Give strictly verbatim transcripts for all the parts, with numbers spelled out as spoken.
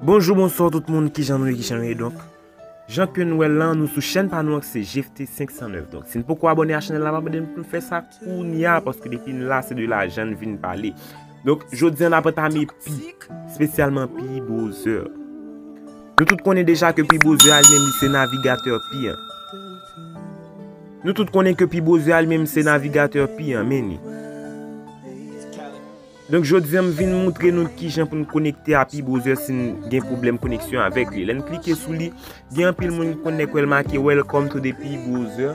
Bonjou, bonswa tout moun, kijan nou ye, kijan nou ye? Donk, jan ke nou wè l lan, nou sou chèn pa nou an ki se G F T senk san nèf. Donk, si n poko abòne a chanèl la, m ap mande n pou n fè sa kounye a, paske depi n la, se de lajan n vin pale. Donk, jodi a, n ap antame Pi, espesyalman Pi Browser. Nou tout konnen deja ke Pi Browser a li menm li se navigatè Pi an. Nou tout konnen ke Pi Browser a li menm se navigatè Pi an, men ni. Donk, jodi a, m vin moutre nou kijan pou n konekte a Pi Browser si n gen pwoblèm koneksyon avèk li. Lè n klike sou li, gen anpil moun ki konn nèk wè l make "Welcome to the Pi Browser",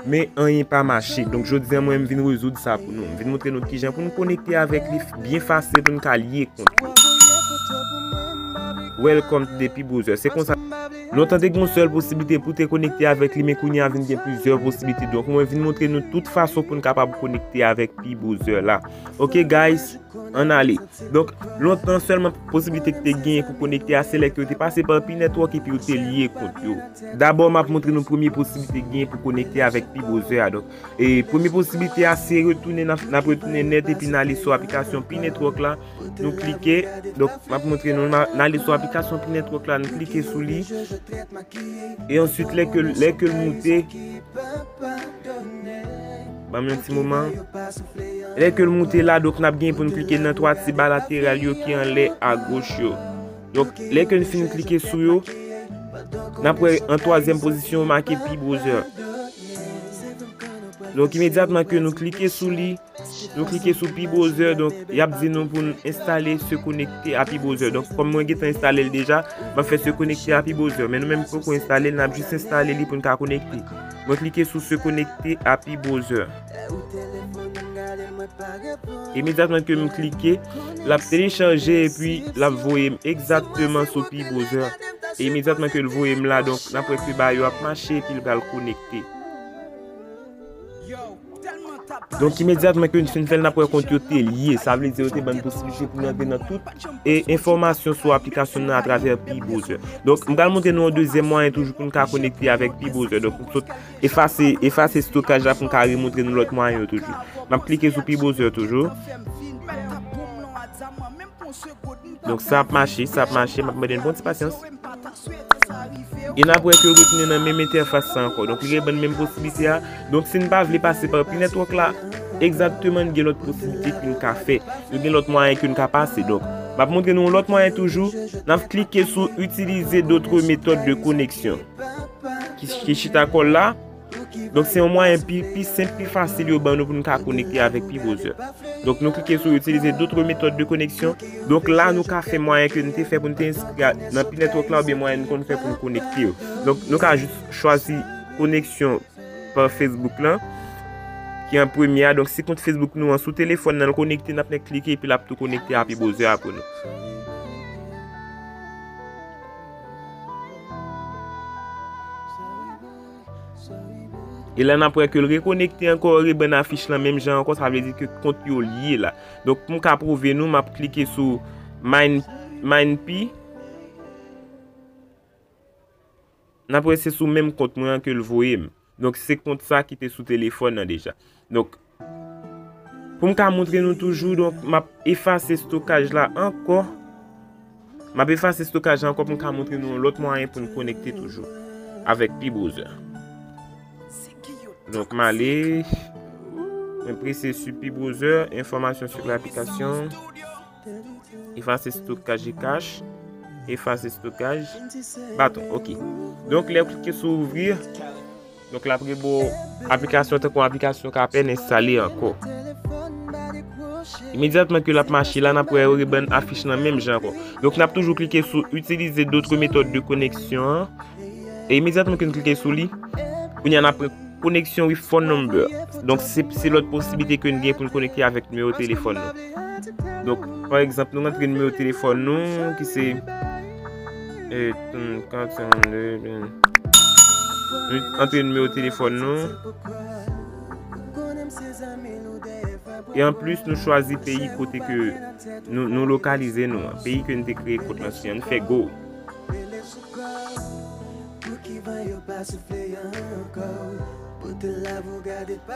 men anyen pa mache. Donk, jodi a, mwen, m vin rezoud sa pou nou. M vin moutre nou kijan pou n konekte avèk li byen fasil pou n ka lye kont. "Welcome to the Pi Browser." Se konsa. Lontan te gen yon sèl posiblite pou te konekte avèk li, men kounye a vin gen plizyè posiblite. Donk, mwen vin moutre nou tout fason pou n kapab konekte avèk Pi Browser la. Ok, guys, ann ale. Donk, lontan sèlman posiblite ki te genyen pou konekte a, se lè ke yo te pase pa Pi Network epi yo te lye kont yo. Dabò, m ap moutre nou premye posiblite ki genyen pou konekte avèk Pi Browser a. Donk, e premye posiblite a, se retounen, n ap, n ap retounen nèt epi n ale sou aplikasyon Pi Network la. Nou klike. Donk, m ap moutre nou, n a-, n ale sou aplikasyon Pi Network la, nou klike sou li. E answit, lè ke, lè ke l moute, ban m yon ti moman. Lè ke l moute la, donk, n ap gen pou n klike nan twa ti ba lateral yo ki anlè agoch yo. Donk, lè ke n fin klike sou yo, n ap wè an twazyèm pozisyon make Pi Browser. Donk, imedyatman ke nou klike sou li, nou klike sou Pi Browser, donk, y ap di nou pou n enstale Se connecter à Pi Browser. Donk, kòm mwen gentan enstale l deja, m ap fè Se connecter à Pi Browser. Men nou menm ki poko enstale l, n ap jis enstale li pou n ka konekte. Mwen klike sou Se connecter à Pi Browser. Imedyatman ke m klike, l ap telechaje epi l ap voye m egzakteman sou Pi Browser. E imedyatman ke l voye m la, donk, n ap wè ke bagay yo ap mache epi l pral konekte. Donk, imedyatman ke n fin fè l, n ap wè kont yo te lye. Sa vle di yo te ban n posiblite pou n antre nan tout e enfòmasyon sou aplikasyon nan atravè Pi Browser. Donk, m pral montre nou yon dezyèm mwayen toujou pou n ka konekte avèk Pi Browser. Donk, m sot efase, efase stokaj la pou n ka remontre nou lòt mwayen yo toujou. M ap klike sou Pi Browser toujou. Donk, sa ap mache, sa ap mache. M ap mande n bon ti pasyans. E n ap wè ke l retounen nan menm entèfas sa ankò. Donk, li rebann menm posiblite a. Donk, si n pa vle pase pa Pi Network la, egzakteman, n gen lòt posiblite ke n ka fè. Nou gen lòt mwayen ke n ka pase. Donk, m ap montre nou yon lòt mwayen toujou. N ap klike sou "Utiliser d'autres méthodes de connexion." Ki, ki chita kò l la. Donk, se yon mwayen pi, pi senp, pi fasil yo ban nou pou n ka konekte avèk Pi Browser. Donk, nou klike sou "Utiliser d'autres méthodes de connexion". Donk, la, nou ka fè mwayen ke n te fè pou n te enskri a, nan Pi Network la, oubyen mwayen n konn fè pou n konekte yo. Donk, nou ka jis chwazi koneksyon pa Facebook lan, ki an premye a. Donk, si kont Facebook nou an sou telefòn nan, l konekte, n ap nèk klike, epi l ap tou konekte a Pi Browser a pou nou. E la, n ap wè ke l rekonekte ankò, rebann afich lan menm jan ankò, sa vle di ke kont yo lye la. Donk, pou m ka pwouve nou, m ap klike sou Mine, Mine Pi. N ap wè se sou menm kont mwen an ke l voye m. Donk, se kont sa ki te sou telefòn nan deja. Donk, pou m ka montre nou toujou, donk, m ap efase stokaj la ankò. M ap efase stokaj la ankò pou m ka montre nou yon lòt mwayen pou n konekte toujou avèk Pi Browser. Donk, m ale, mwen prese sou Pi Browser, enfòmasyon sou aplikasyon. Efase stokaj e kach. Efase stokaj. Baton, ok. Donk, lè w klike sou ouvrir, donk, l ap rebo aplikasyon tankou aplikasyon k apèn enstale ankò. Imedyatman ke l ap mache la, n ap wè yo rebann afich lan menm jan ankò. Donk, n ap toujou klike sou "Utiliser d'autres méthodes de connexion" an. E imedyatman ke n klike sou li, kounye a n ap pran koneksyon with phone number. Donk, se, se lòt posiblite ke n gen pou n konekte avèk nimewo telefòn nou. Donk, pa egzanp, nou rantre nimewo telefòn nou, ki se, e, hmm, kat san de, hmm. Nou antre nimewo telefòn nou. E anplis, nou chwazi peyi kote ke nou, nou lokalize nou an. Peyi ke n te kreye kont lan sou an. Nou fè go.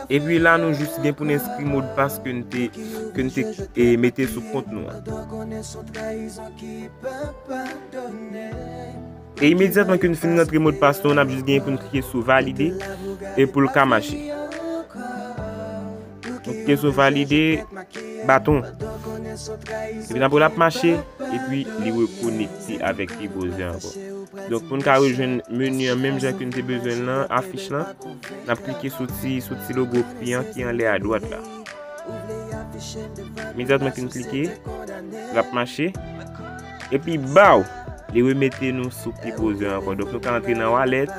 Epi la, nou jis gen pou n enskri modpas ke n te, ke n te e, mete sou kont nou an. E imedyatman ke n fin rantre modpas nou, n ap jis gen pou n klike sou valide e pou l ka mache. Nou klike sou valide baton. Epi n ap wè l ap mache, epi li rekonekte avèk Pi Browser ankò. Donk, pou n ka rejwenn meni an menm jan ke n te bezwen l nan, afich lan, n ap klike sou ti, sou ti logo Pi an ki anlè adwat la. Imedyatman ke n klike, l ap mache. Epi, baw, li remete nou sou Pi Browser ankò. Donk, nou ka antre nan wallet,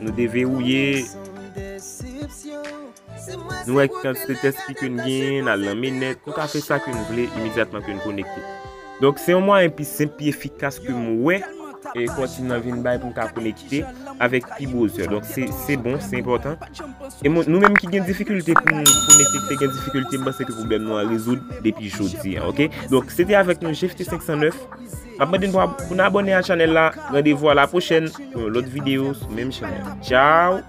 nou devewouye, nou wè kantite test Pi ke n genyen, n al nan mainnet, nou ka fè sa ke n vle imedyatman ke n konekte. Donk, se yon mwayen pi senp, pi efikas ke m wè e kontinyan vin bay pou m ka konekte avèk Pi Browser. Donk, se, se bon, se enpòtan. E nou menm ki gen difikilte pou n konekte, ki te gen difikilte, m panse ke pwoblèm nou an rezoud depi jodi a, oke? Donk, se te avèk nou Jeff T senk san nèf. M ap mande n pou, pou n abòne a chanèl la. Randevou a la pwochèn pou yon lòt videyo sou menm chanèl. Tchao!